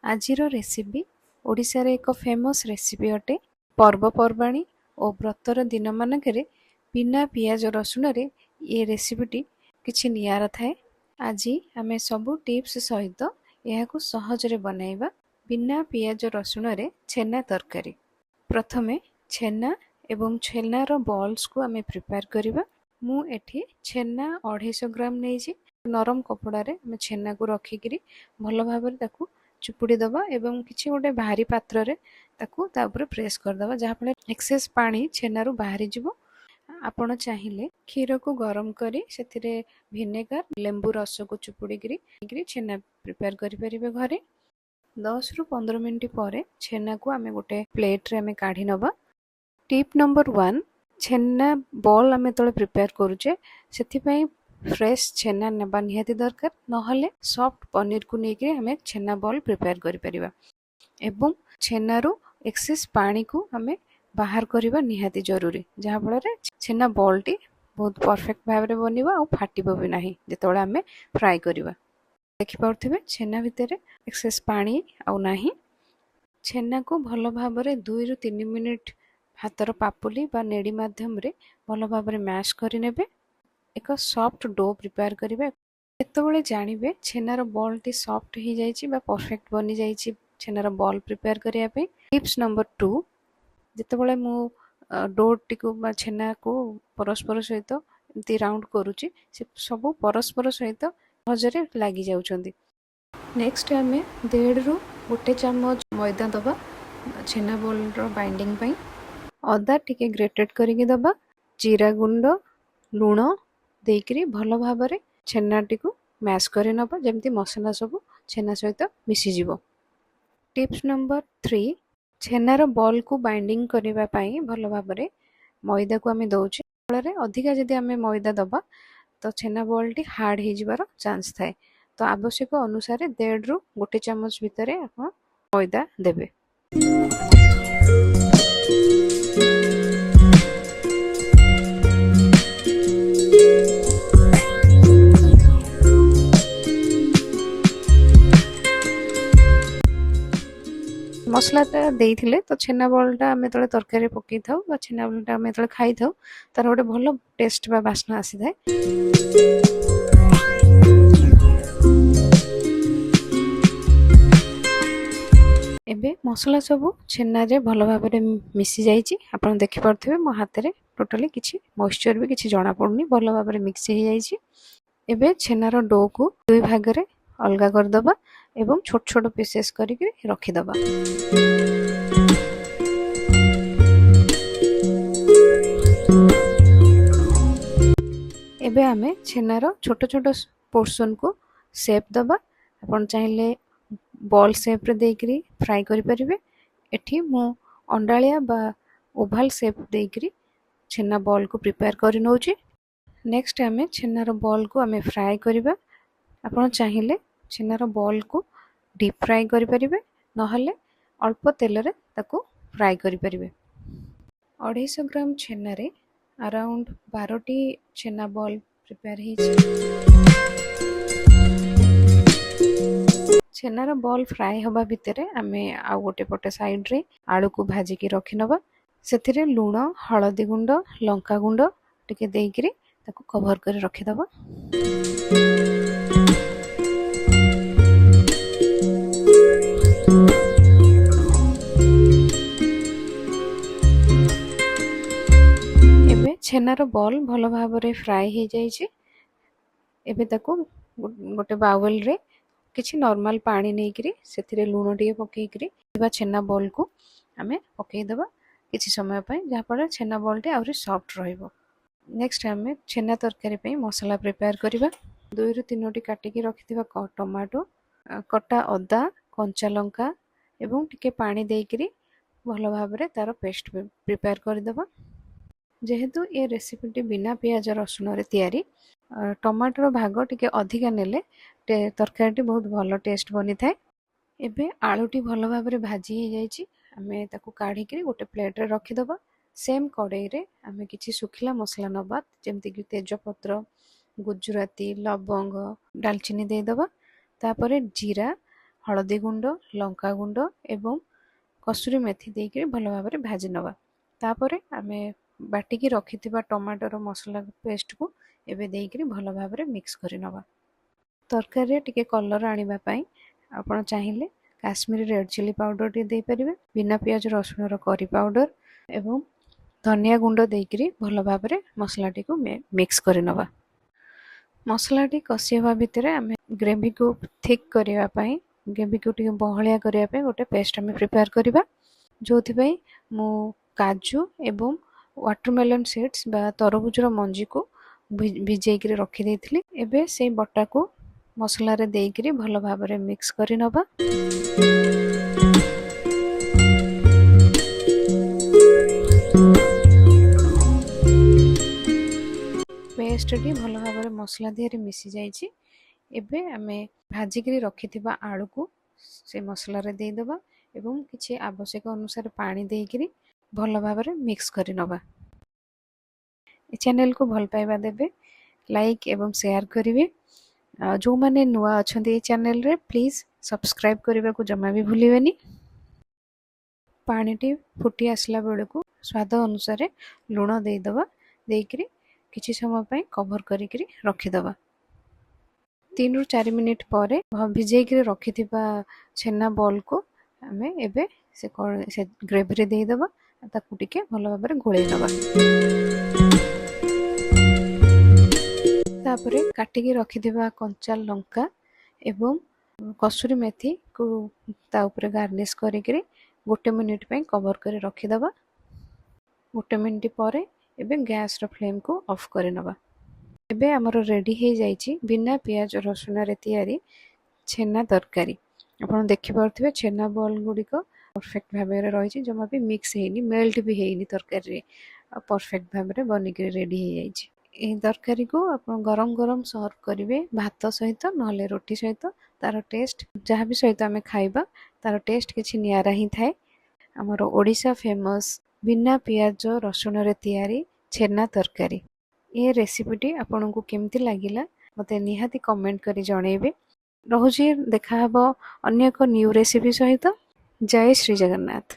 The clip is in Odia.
ଆଜିର ରେସିପି ଓଡ଼ିଶାରେ ଏକ ଫେମସ୍ ରେସିପି ଅଟେ। ପର୍ବପର୍ବାଣୀ ଓ ବ୍ରତର ଦିନମାନଙ୍କରେ ବିନା ପିଆଜ ରସୁଣରେ ଏ ରେସିପିଟି କିଛି ନିଆରା ଥାଏ। ଆଜି ଆମେ ସବୁ ଟିପ୍ସ ସହିତ ଏହାକୁ ସହଜରେ ବନାଇବା, ବିନା ପିଆଜ ରସୁଣରେ ଛେନା ତରକାରୀ। ପ୍ରଥମେ ଛେନା ଏବଂ ଛେନାର ବଲ୍ସକୁ ଆମେ ପ୍ରିପେୟାର କରିବା। ମୁଁ ଏଠି ଛେନା 250 ଗ୍ରାମ ନେଇଛି। ନରମ କପଡ଼ାରେ ଆମେ ଛେନାକୁ ରଖିକିରି ଭଲ ଭାବରେ ତାକୁ ଚୁପୁଡ଼ି ଦେବା ଏବଂ କିଛି ଗୋଟେ ଭାରି ପାତ୍ରରେ ତାକୁ ତା ଉପରେ ପ୍ରେସ୍ କରିଦେବା, ଯାହାଫଳରେ ଏକ୍ସେସ୍ ପାଣି ଛେନାରୁ ବାହାରିଯିବ। ଆପଣ ଚାହିଁଲେ କ୍ଷୀରକୁ ଗରମ କରି ସେଥିରେ ଭିନେଗାର, ଲେମ୍ବୁ ରସକୁ ଚୁପୁଡ଼ିକିରି ଛେନା ପ୍ରିପେୟାର କରିପାରିବେ ଘରେ। 10ରୁ 15 ମିନିଟ୍ ପରେ ଛେନାକୁ ଆମେ ଗୋଟେ ପ୍ଲେଟ୍ରେ ଆମେ କାଢ଼ି ନେବା। ଟିପ୍ ନମ୍ବର 1, ଛେନା ବଲ୍ ଆମେ ଯେତେବେଳେ ପ୍ରିପେୟାର କରୁଛେ, ସେଥିପାଇଁ ଫ୍ରେଶ୍ ଛେନା ନେବା ନିହାତି ଦରକାର, ନହେଲେ ସଫ୍ଟ ପନିରକୁ ନେଇକରି ଆମେ ଛେନା ବଲ୍ ପ୍ରିପେୟାର କରିପାରିବା। ଏବଂ ଛେନାରୁ ଏକ୍ସେସ୍ ପାଣିକୁ ଆମେ ବାହାର କରିବା ନିହାତି ଜରୁରୀ, ଯାହାଫଳରେ ଛେନା ବଲ୍ଟି ବହୁତ ପରଫେକ୍ଟ ଭାବରେ ବନିବ ଆଉ ଫାଟିବ ବି ନାହିଁ ଯେତେବେଳେ ଆମେ ଫ୍ରାଏ କରିବା। ଦେଖିପାରୁଥିବେ, ଛେନା ଭିତରେ ଏକ୍ସେସ୍ ପାଣି ଆଉ ନାହିଁ। ଛେନାକୁ ଭଲ ଭାବରେ 2ରୁ 3 ମିନିଟ୍ ହାତର ପାପୁଲି ବା ନେଡ଼ି ମାଧ୍ୟମରେ ଭଲ ଭାବରେ ମ୍ୟାଶ୍ କରିନେବେ। ଏକ ସଫ୍ଟ do prepare କରିବେ। ଯେତେବେଳେ ଜାଣିବେ ଛେନାର ବଲ୍ଟି ସଫ୍ଟ ହେଇଯାଇଛି ବା ପରଫେକ୍ଟ ବନିଯାଇଛି ଛେନାର ବଲ୍ ପ୍ରିପେୟାର କରିବା ପାଇଁ। ଟିପ୍ସ ନମ୍ବର 2, ଯେତେବେଳେ ମୁଁ ଡୋଟିକୁ ବା ଛେନାକୁ ପରସ୍ପର ସହିତ ଏମିତି ରାଉଣ୍ଡ କରୁଛି, ସେ ସବୁ ପରସ୍ପର ସହିତ ସହଜରେ ଲାଗି ଯାଉଛନ୍ତି। ନେକ୍ସଟ ଆମେ 1.5ରୁ 1 ଚାମଚ ମଇଦା ଦେବା ଛେନା ବଲ୍ର ବାଇଣ୍ଡିଂ ପାଇଁ। ଅଦା ଟିକେ ଗ୍ରେଟେଡ୍ କରିକି ଦେବା, ଜିରା ଗୁଣ୍ଡ, ଲୁଣ ଦେଇକରି ଭଲ ଭାବରେ ଛେନାଟିକୁ ମ୍ୟାଶ୍ କରି ନେବା, ଯେମିତି ମସଲା ସବୁ ଛେନା ସହିତ ମିଶିଯିବ। ଟିପ୍ସ ନମ୍ବର 3, ଛେନାର ବଲ୍କୁ ବାଇଣ୍ଡିଂ କରିବା ପାଇଁ ଭଲ ଭାବରେ ମଇଦାକୁ ଆମେ ଦେଉଛେ। ଫଳରେ ଅଧିକା ଯଦି ଆମେ ମଇଦା ଦେବା ତ ଛେନା ବଲ୍ଟି ହାର୍ଡ଼ ହେଇଯିବାର ଚାନ୍ସ ଥାଏ। ତ ଆବଶ୍ୟକ ଅନୁସାରେ 1.5ରୁ 1 ଚାମଚ ଭିତରେ ଆପଣ ମଇଦା ଦେବେ। ମସଲାଟା ଦେଇଥିଲେ ତ ଛେନା ବଲ୍ଟା ଆମେ ଯେତେବେଳେ ତରକାରୀରେ ପକାଇଥାଉ ବା ଛେନା ବଲ୍ଟା ଆମେ ଯେତେବେଳେ ଖାଇଥାଉ, ତାର ଗୋଟେ ଭଲ ଟେଷ୍ଟ ବା ବାସ୍ନା ଆସିଥାଏ। ଏବେ ମସଲା ସବୁ ଛେନାରେ ଭଲ ଭାବରେ ମିଶି ଯାଇଛି। ଆପଣ ଦେଖିପାରୁଥିବେ, ମୋ ହାତରେ ଟୋଟାଲି କିଛି ମଏଶ୍ଚର ବି କିଛି ଜଣାପଡ଼ୁନି, ଭଲ ଭାବରେ ମିକ୍ସ ହେଇଯାଇଛି। ଏବେ ଛେନାର ଡୋକୁ ଦୁଇ ଭାଗରେ ଅଲଗା କରିଦେବା ଏବଂ ଛୋଟ ଛୋଟ ପିସେସ୍ କରିକି ରଖିଦେବା। ଏବେ ଆମେ ଛେନାର ଛୋଟ ଛୋଟ ପୋର୍ସନକୁ ସେପ୍ ଦେବା। ଆପଣ ଚାହିଁଲେ ବଲ୍ ସେପ୍ରେ ଦେଇକରି ଫ୍ରାଏ କରିପାରିବେ। ଏଠି ମୁଁ ଅଣ୍ଡାଳିଆ ବା ଓଭାଲ ସେପ୍ ଦେଇକରି ଛେନା ବଲ୍କୁ ପ୍ରିପେୟାର କରି ନେଉଛି। ନେକ୍ସଟ ଆମେ ଛେନାର ବଲ୍କୁ ଆମେ ଫ୍ରାଏ କରିବା। ଆପଣ ଚାହିଁଲେ ଛେନାର ବଲ୍କୁ ଡିପ୍ ଫ୍ରାଏ କରିପାରିବେ, ନହେଲେ ଅଳ୍ପ ତେଲରେ ତାକୁ ଫ୍ରାଏ କରିପାରିବେ। 250 ଗ୍ରାମ ଛେନାରେ ଆରାଉଣ୍ଡ 12ଟି ଛେନା ବଲ୍ ପ୍ରିପେୟାର ହେଇଛି। ଛେନାର ବଲ୍ ଫ୍ରାଏ ହେବା ଭିତରେ ଆମେ ଆଉ ଗୋଟେ ପଟେ ସାଇଡ଼୍ରେ ଆଳୁକୁ ଭାଜିକି ରଖିନେବା। ସେଥିରେ ଲୁଣ, ହଳଦୀ ଗୁଣ୍ଡ, ଲଙ୍କା ଗୁଣ୍ଡ ଟିକେ ଦେଇକିରି ତାକୁ କଭର କରି ରଖିଦେବା। ଏବେ ଛେନାର ବଲ୍ ଭଲ ଭାବରେ ଫ୍ରାଏ ହେଇଯାଇଛି। ଏବେ ତାକୁ ଗୋଟେ ବାଉଲରେ କିଛି ନର୍ମାଲ ପାଣି ନେଇକରି ସେଥିରେ ଲୁଣ ଟିକେ ପକେଇକରି ଥିବା ଛେନା ବଲ୍କୁ ଆମେ ପକେଇଦେବା କିଛି ସମୟ ପାଇଁ, ଯାହାଫଳରେ ଛେନା ବଲ୍ଟି ଆହୁରି ସଫ୍ଟ ରହିବ। ନେକ୍ସଟ ଆମେ ଛେନା ତରକାରୀ ପାଇଁ ମସଲା ପ୍ରିପେୟାର କରିବା। 2ରୁ 3ଟି କାଟିକି ରଖିଥିବା ଟମାଟୋ, କଟା ଅଦା, କଞ୍ଚା ଲଙ୍କା ଏବଂ ଟିକେ ପାଣି ଦେଇକରି ଭଲ ଭାବରେ ତାର ପେଷ୍ଟ ପ୍ରିପେୟାର କରିଦେବା। ଯେହେତୁ ଏ ରେସିପିଟି ବିନା ପିଆଜ ରସୁଣରେ ତିଆରି, ଟମାଟୋର ଭାଗ ଟିକେ ଅଧିକା ନେଲେ ତରକାରୀଟି ବହୁତ ଭଲ ଟେଷ୍ଟ ବନିଥାଏ। ଏବେ ଆଳୁଟି ଭଲ ଭାବରେ ଭାଜି ହେଇଯାଇଛି। ଆମେ ତାକୁ କାଢ଼ିକିରି ଗୋଟେ ପ୍ଲେଟ୍ରେ ରଖିଦେବା। ସେମ୍ କଡ଼େଇରେ ଆମେ କିଛି ଶୁଖିଲା ମସଲା ନେବା, ଯେମିତିକି ତେଜପତ୍ର, ଗୁଜୁରାତି, ଲବଙ୍ଗ, ଡାଲଚିନି ଦେଇଦେବା। ତାପରେ ଜିରା, ହଳଦୀ ଗୁଣ୍ଡ, ଲଙ୍କା ଗୁଣ୍ଡ ଏବଂ କସୁରୀ ମେଥି ଦେଇକରି ଭଲ ଭାବରେ ଭାଜି ନେବା। ତାପରେ ଆମେ ବାଟିକି ରଖିଥିବା ଟମାଟୋର ମସଲା ପେଷ୍ଟକୁ ଏବେ ଦେଇକରି ଭଲ ଭାବରେ ମିକ୍ସ କରିନେବା। ତରକାରୀରେ ଟିକେ କଲର୍ ଆଣିବା ପାଇଁ ଆପଣ ଚାହିଁଲେ କାଶ୍ମୀରୀ ରେଡ଼୍ ଚିଲି ପାଉଡ଼ର ଟିକେ ଦେଇପାରିବେ, ବିନା ପିଆଜ ରସୁଣର କରି ପାଉଡ଼ର ଏବଂ ଧନିଆ ଗୁଣ୍ଡ ଦେଇକରି ଭଲ ଭାବରେ ମସଲାଟିକୁ ମିକ୍ସ କରିନେବା। ମସଲାଟି କଷି ହେବା ଭିତରେ ଆମେ ଗ୍ରେଭିକୁ ଥିକ୍ କରିବା ପାଇଁ, ଗ୍ରେଭିକୁ ଟିକେ ବହଳିଆ କରିବା ପାଇଁ ଗୋଟେ ପେଷ୍ଟ ଆମେ ପ୍ରିପେୟାର କରିବା, ଯେଉଁଥିପାଇଁ ମୁଁ କାଜୁ ଏବଂ ୱାଟରମେଲନ୍ ସିଡ୍ସ ବା ତରଭୁଜର ମଞ୍ଜିକୁ ଭିଜେଇକିରି ରଖିଦେଇଥିଲି। ଏବେ ସେଇ ବଟାକୁ ମସଲାରେ ଦେଇକରି ଭଲ ଭାବରେ ମିକ୍ସ କରିନେବା। ପେଷ୍ଟଟି ଭଲ ଭାବରେ ମସଲା ଦେହରେ ମିଶି ଯାଇଛି। ଏବେ ଆମେ ଭାଜିକିରି ରଖିଥିବା ଆଳୁକୁ ସେ ମସଲାରେ ଦେଇଦେବା ଏବଂ କିଛି ଆବଶ୍ୟକ ଅନୁସାରେ ପାଣି ଦେଇକରି ଭଲ ଭାବରେ ମିକ୍ସ କରିନେବା। ଏ ଚ୍ୟାନେଲକୁ ଭଲ ପାଇବା ଦେବେ, ଲାଇକ୍ ଏବଂ ସେୟାର କରିବେ। ଆଉ ଯେଉଁମାନେ ନୂଆ ଅଛନ୍ତି ଏ ଚ୍ୟାନେଲରେ, ପ୍ଲିଜ୍ ସବସ୍କ୍ରାଇବ୍ କରିବାକୁ ଜମା ବି ଭୁଲିବେନି। ପାଣିଟି ଫୁଟି ଆସିଲା ବେଳକୁ ସ୍ୱାଦ ଅନୁସାରେ ଲୁଣ ଦେଇଦେବା। ଦେଇକରି କିଛି ସମୟ ପାଇଁ କଭର୍ କରିକିରି ରଖିଦେବା। 3ରୁ 4 ମିନିଟ୍ ପରେ ଭିଜେଇକିରି ରଖିଥିବା ଛେନା ବଲ୍କୁ ଆମେ ଏବେ ସେ ଗ୍ରେଭିରେ ଦେଇଦେବା, ତାକୁ ଟିକେ ଭଲ ଭାବରେ ଗୋଳେଇ ନେବା। ତାପରେ କାଟିକି ରଖିଥିବା କଞ୍ଚା ଲଙ୍କା ଏବଂ କସୁରୀ ମେଥିକୁ ତା ଉପରେ ଗାର୍ନିସ୍ କରିକିରି 1 ମିନିଟ୍ ପାଇଁ କଭର୍ କରି ରଖିଦେବା। 1 ମିନିଟ୍ ପରେ ଏବେ ଗ୍ୟାସ୍ର ଫ୍ଲେମ୍କୁ ଅଫ୍ କରିନେବା। ଏବେ ଆମର ରେଡ଼ି ହେଇଯାଇଛି ବିନା ପିଆଜ ରସୁଣରେ ତିଆରି ଛେନା ତରକାରୀ। ଆପଣ ଦେଖିପାରୁଥିବେ, ଛେନା ବଲ୍ ଗୁଡ଼ିକ ପରଫେକ୍ଟ ଭାବରେ ରହିଛି, ଜମା ବି ମିକ୍ସ ହେଇନି, ମେଲ୍ଟ ବି ହେଇନି ତରକାରୀରେ, ଆଉ ପରଫେକ୍ଟ ଭାବରେ ବନିକିରି ରେଡ଼ି ହେଇଯାଇଛି। ଏହି ତରକାରୀକୁ ଆପଣ ଗରମ ଗରମ ସର୍ଭ କରିବେ ଭାତ ସହିତ, ନହେଲେ ରୁଟି ସହିତ। ତାର ଟେଷ୍ଟ, ଯାହା ବି ସହିତ ଆମେ ଖାଇବା, ତାର ଟେଷ୍ଟ କିଛି ନିଆରା ହିଁ ଥାଏ। ଆମର ଓଡ଼ିଶା ଫେମସ୍ ବିନା ପିଆଜ ରସୁଣରେ ତିଆରି ଛେନା ତରକାରୀ। ଏ ରେସିପିଟି ଆପଣଙ୍କୁ କେମିତି ଲାଗିଲା, ମୋତେ ନିହାତି କମେଣ୍ଟ କରି ଜଣେଇବେ। ରହୁଛି, ଦେଖାହେବ ଅନ୍ୟ ଏକ ନ୍ୟୁ ରେସିପି ସହିତ। ଜୟ ଶ୍ରୀ ଜଗନ୍ନାଥ।